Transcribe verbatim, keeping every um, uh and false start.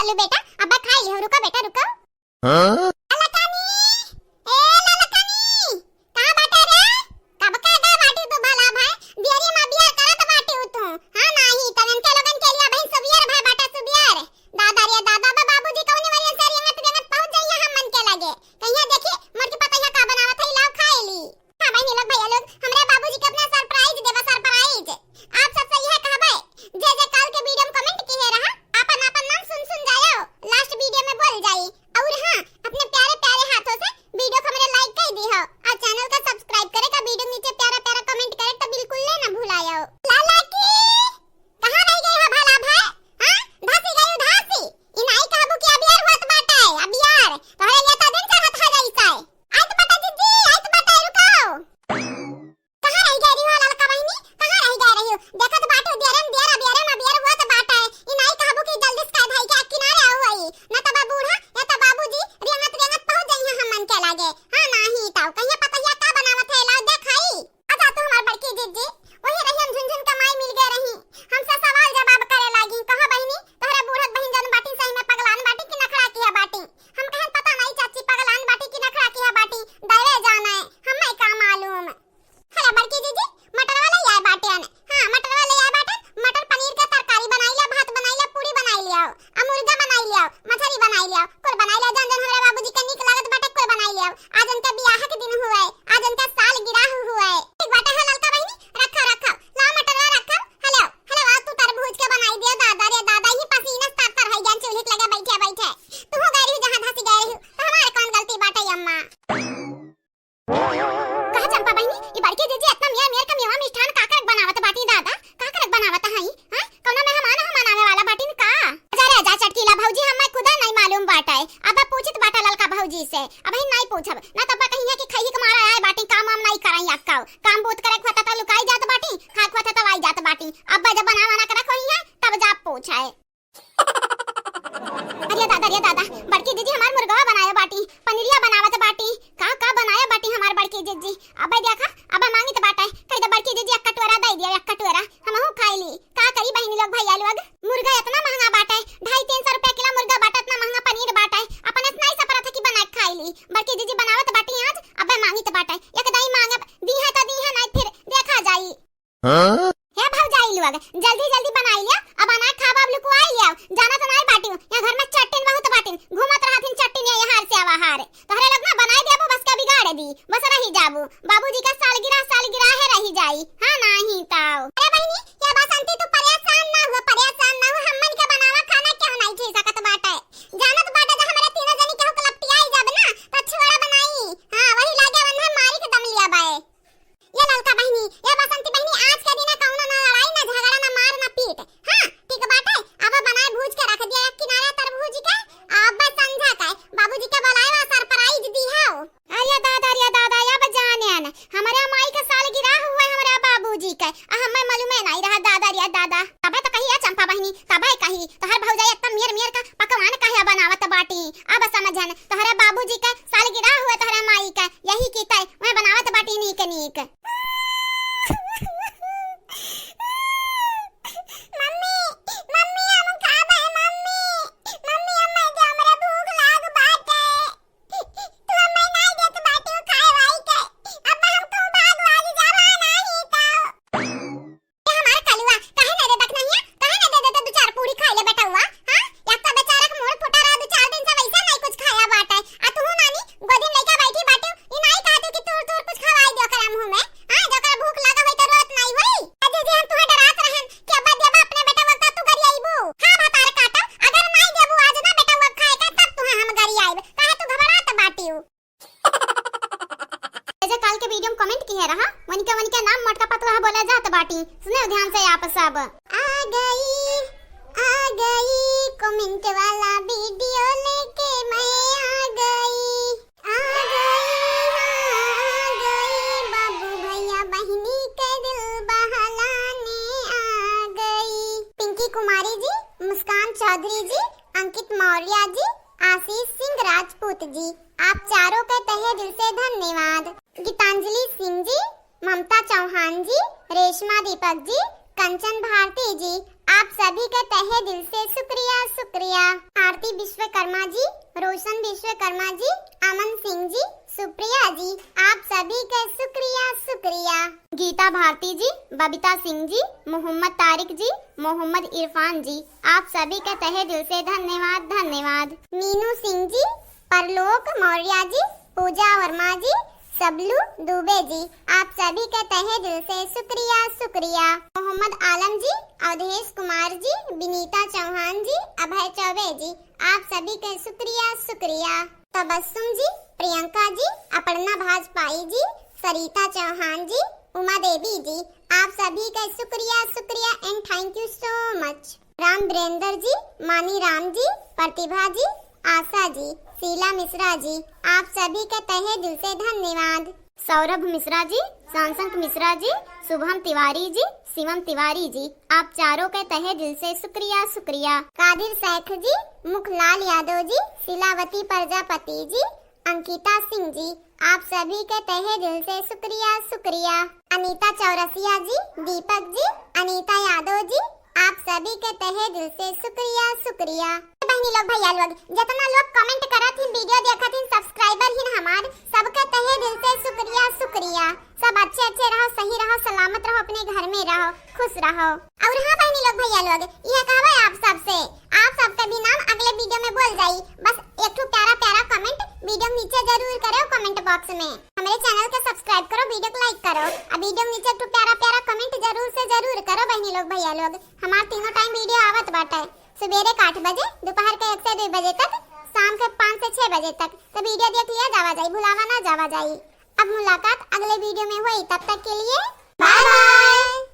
लो बेटा, अब्बा खाई लिहो, रुको बेटा, रुको। हाँ? ललकनी, ए ललकनी, कहाँ बाटे रे? कब का गए बाटी तू भला भाई? बियरी मा बियर करत बाटी तू। हाँ नाही, तब इनके लोगन के लिए भाई सुबियर भाई बाटे सुबियर। दादा रे दादा, बा बाबूजी कौनी वरियन से रेंगत रेंगत पहुँच जाइए हम मन के लगे। कहिया देखी, मोर के पतैया का बनावत है, लाओ खाए ली। हाँ बहिनी लोग, भैया लोग, हमरे बाबूजी के अपना surprise देबा, surprise। आप सबसे यह कहबे, जे जे काल के video में comment किहे रहा, आपन आपन नाम सुन सुन जायो, last video में बोल जाई। और हाँ, अपने प्यारे प्यारे हाथों से video को हमरे like कर दी हो और channel का subscribe करे का video नीचे प्यारा प्यारा comment करे तो बिल्कुल ले ना भुलायो। लाला की, कहाँ रह गई हो भला भाई? हाँ, धासी गई धासी। इनाई कहबू कि अबियार होत बाटे, अबियार। तोहरे लिए तो दिन चढ़त है जैसे। आइत बाटे जिज्जी, आइत बाटे, रुको। कहाँ रह गए रही हो ललका बहिनी? कहाँ रह गए रही हो? देखत बाटू दियरन दियर अबियरन अबियर होत बाटे। ई नाई कहबू कि जल्दी से कह धाई के किनारे आओ आई। न तब बूढ़ा, या तब बाबूजी रेंगत रेंगत पहुँच जाइए हम मन के लागे। हाँ नाही ताऊ, कहिए पतैया का बनावत है, लाओ देखाई। अच्छा तू हमार बड़की जिज्जी, वही रही हम झुनझुन का माई मिल गए रही। हमसे सवाल जवाब करे लागी। कहो बहिनी, तोहरे बूढ़क बहिन जन बाटी सही में पगलान बाटी कि नखड़ा किया बाटी? हम कहन पता नहीं चाची पगलान बाटी कि नखड़ा किया बाटी, दैवे जाने, हमें का मालूम। हेलो बड़की दीदी, मटरवा ले आए बाटेन। हाँ, मटरवा ले आए बाटेन। मटर पनीर के तरकारी बनाई ले, भात बनाई ले, पूरी बनाई ले आओ, आ मुर्गा बनाई ले आओ, मछरी बनाई ले आओ, कुल बनाई ले आओ, जौन जौन हमरे बाबूजी के नीक लागत बाटे, कुल बनाई ले आओ। आज उनके बियाह के दिन हुए, आज उनके सालगिरह हुए। ठीक बाटे हो ललका बहिनी, रखा रखा, ला मटरवा रखा। हेलो हेलो, आ तू तरबूज के बनाई दियो दादा रे दादा, ही पसीना से तर तर है जान चूल्हे के लगे बैठे बैठे। तू हो गई रही जहाँ धसी गई रही, तो हमारे कौन गलती बाटे अम्मा? कहा चंपा बहिनी, ई बड़की जीजी इतना मेर मेर का मेवा मिष्ठान का करक बनावत बाटी दादा, का करक बनावत हई? हाँ, कौनो मेहमान हमान आवे वाला बाटिन का? जा रे जा चटकीला भौजी, हमें खुदा नहीं मालूम बाटे। अब पूछत बाटा ललका भौजी से, अब ही नहीं पूछब, ना तब कहिए कि खही के मारा आए बाटी, काम वाम नहीं कराई अक्काओ। काम बूत करे खोता तो लुकाई जात बाटी, खा खोता तो आई जात बाटी। अब जब बना वना के रखो ही है, तब जा पूछे। अरे दादा, अरे दादा, बड़की दीदी हमार मुर्गवा बनाए बाटी, पनीरिया बनावत बाटी, का का बनाए बाटी हमार बड़की दीदी। अबे देखा, अब मांगित बाटे, कह दे बड़की दीदी एक कटोरा दे दिया, एक कटोरा हमहू खाई ली। का करी बहिनी लोग, भैया लोग, मुर्गा इतना महंगा बाटे, ढाई तीन सौ रुपया किलो मुर्गा बाटे, इतना महंगा पनीर बाटे, अपन इतना ही सपरा था कि बना के खाई ली। बड़की दीदी बनावत बाटी आज, अबे मांगित बाटे, एक दाई मांगे, दी है तो दी है, नहीं फिर देखा जाई। हाँ? हे भौजाई लोग, जल्दी जल्दी बनाई लिया, अब अनाज खाबा अब लुकवाई लिया। जाना तो नाई बाटियो, यहाँ घर में चट्टिन बहुत बाटिन, घूमत रहत हिन चट्टिन ये यहाँ से आवा हारे। तोहरे लोग ना बनाई देबो बस का बिगाड़ दी, बस रही जाबू। बाबूजी का सालगिरह, सालगिरह है रही जाई। हाँ नाही ताऊ। अरे बहिनी, ये बसंती तू परेशान ना हुआ, परेशान ना हुआ, हमन के बनावा खाना क्यों नहीं खी सकत बाटे। जानत बाटे जे हमरे तीनों जनी केहू के लपटियाई जाबे ना, तो छोड़ा बनाई। हाँ, वही लागे वन्हे मारी के दम लिया बाए। ये ललका बहिनी, ये बसंती बहिनी, आज के दिना कौनो ना लड़ाई, ना झगड़ा, ना मार, ना पीट। हाँ, ठीक बाटे, अब बनाए भूज के रख दिया एक किनारे तरबूज के, अब संझा के बाबूजी के बुलाए वा surprise दी है। अरे दादा, अरे दादा, अब जाने न, हमरे माई के सालगिरह हुए हमरे बाबूजी के, आ हमें मालूमे नहीं रहा दादा, अरे दादा। तबे तो कही है चंपा बहिनी, तबे कही, तोहर भौजाई इतना मेर मेर का पकवान काहे बनावत बाटी, अब समझन, तोहरे बाबूजी के सालगिरह हुए तोहरे माई के, यही की तय वह बनावत बाटी नीक नीक। मम्मी, मम्मी, हम खाबे, मम्मी, मम्मी, हमें दे, हमरा भूख लाग बाटे। तू हमें नाई देत बाटे खाए वाई के। अब हम कहूँ भाग वाली जावा नाही तो। ए हमार कलुआ, काहे ना दे दखनहिया? काहे ना दे देते दू चार पूरी खाई ले बेटउआ? हाँ? एक तो बेचारा के मूड़ फुटा रहा, दू चार दिन से वैसे नहीं कुछ खाया बाटे। आ तू नानी, गोदी में लइका बैठी बाटे, ई नाई कहते कि तूर तूर कुछ खवाई दे ओकरा मुंह में। हाँ, जकर भूख लागा होई तो रोत नाई होई। ए दीदी, हम तुहे डरात रहन कि अब्बा देबा अपने बेटउआ का तू गरियाइबू। हाँ, भतार काटा, अगर नाई देबू आज ना बेटउआ खाए का, तब तुहे हम गरियाइब। काहे तू घबरात बाटिउ? जे काल के video में comment किहे रहा, वनिके, वनिके नाम मोटका पतला बोला जात बाटी। सुने ध्यान से आप सब। आ गई, आ गई comment वाला video लेके मैं आ गई। आ गई, हाँ, आ गई, बाबू भैया बहिनी के दिल बहलाने आ गई। पिंकी कुमारी जी, मुस्कान चौधरी जी, अंकित मौर्य जी, आशीष सिंह राजपूत जी, आप चारों के तहे दिल से धन्यवाद। गीतांजलि सिंह जी, ममता चौहान जी, रेशमा दीपक जी, कंचन भारती जी, आप सभी के तहे दिल से शुक्रिया, शुक्रिया। आरती विश्वकर्मा जी, रोशन विश्वकर्मा जी, अमन सिंह जी, सुप्रिया जी, आप सभी के शुक्रिया, शुक्रिया। गीता भारती जी, बबीता सिंह जी, मोहम्मद तारिक जी, मोहम्मद इरफान जी, आप सभी के तहे दिल से धन्यवाद, धन्यवाद। मीनू सिंह जी, परलोक मौर्या जी, पूजा वर्मा जी, सबलू दुबे जी, आप सभी के तहे दिल से शुक्रिया, शुक्रिया। मोहम्मद आलम जी, अवधेश कुमार जी, विनीता चौहान जी, अभय चौबे जी, आप सभी के शुक्रिया, शुक्रिया। तबस्सुम जी, प्रियंका जी, अपर्णा भाजपाई जी, सरिता चौहान जी, उमा देवी जी, आप सभी के शुक्रिया, शुक्रिया and thank you so much। राम वीरेंद्र जी, मानी राम जी, प्रतिभा जी, आशा जी, शीला मिश्रा जी, आप सभी के तहे दिल से धन्यवाद। सौरभ मिश्रा जी, सांसंक मिश्रा जी, शुभम तिवारी जी, शिवम तिवारी जी, आप चारों के तहे दिल से शुक्रिया, शुक्रिया। कादिर शेख जी, मुखलाल यादव जी, शिलावती प्रजापति जी, अंकिता सिंह जी, आप सभी के तहे दिल से शुक्रिया, शुक्रिया। अनीता चौरसिया जी, दीपक जी, अनीता यादव जी, आप सभी के तहे दिल से शुक्रिया, शुक्रिया। बहनी लोग, भैया लोग, जितना लोग comment करत हिन, video देखत हिन, subscriber हिन हमार, सबके तहे दिल से शुक्रिया, शुक्रिया। सब अच्छे अच्छे रहो, सही रहो, सलामत रहो, अपने घर में रहो, खुश रहो। और हाँ बहनी लोग, भैया लोग, यह कहबे आप सबसे, आप सबके भी नाम अगले video में बोल जाई। बस एक ठो प्यारा प्यारा comment video नीचे जरूर करो comment box में। हमारे channel के subscribe करो, video को like करो, अब video नीचे एक ठो प्यारा प्यारा comment जरूर से जरूर करो बहनी लोग, भैया लोग। हमार तीनों time video आवत बाटे, सुबेरे के आठ बजे, दोपहर के एक से दो बजे तक, शाम के पाँच से छह बजे तक। तो video देख लिया जावा जाई, भुलावा ना जावा जाई। अब मुलाकात अगले video में होई, तब तक के लिए bye bye।